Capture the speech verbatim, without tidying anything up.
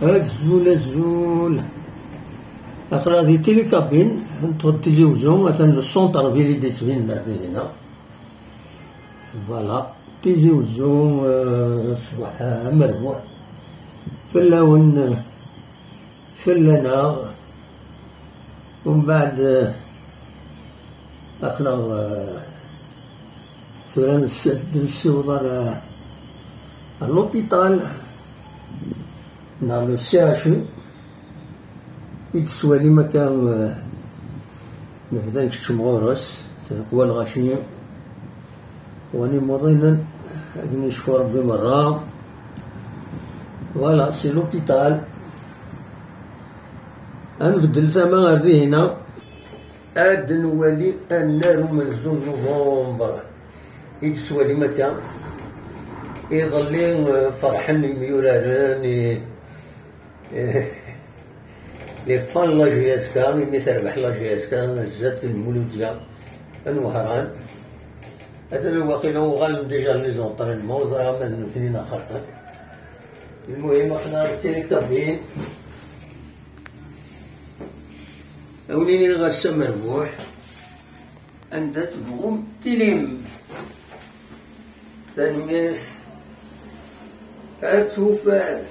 Azul, azul. Aql-aɣ di télécabine, neṭṭef-d Tizi Wezzu, atan le centre-ville i d-yettbinen ar dihina. Voilà, Tizi Wezzu, euh, ṣṣbeḥ amerbuḥ. Fell-awen, euh, fell-aneɣ. Umbeɛd, euh, aql-aɣ, euh, tura ness-, nessiweḍ ar, ar l'hôpital, neɣ le C H U, i d-tettwalim akka, euh, nebda nkeččem ɣur-s, tikwal ɣaci, wani muḍinen, ad icfu Rebbi merra. Voilà, c'est l'hôpital. Ad nbeddel tama ar dihina. Ad nwali annar umenzu n November. I d-tettwalim akka? Iḍelli, eh, ferḥen imyuraren, i, eh, les fans n la J S K, imi terbeḥ la J S K, zdat n Muludya n Wehran. Atan waqila uɣalen déjà les entraînements, ur ẓriɣ ma d nutni neɣ xaṭi. Lmuhim, aql-aɣ di télécabine. A wen-iniɣ ass amerbuḥ, anda tebɣum tilim. Tanemmirt. Ad tufat.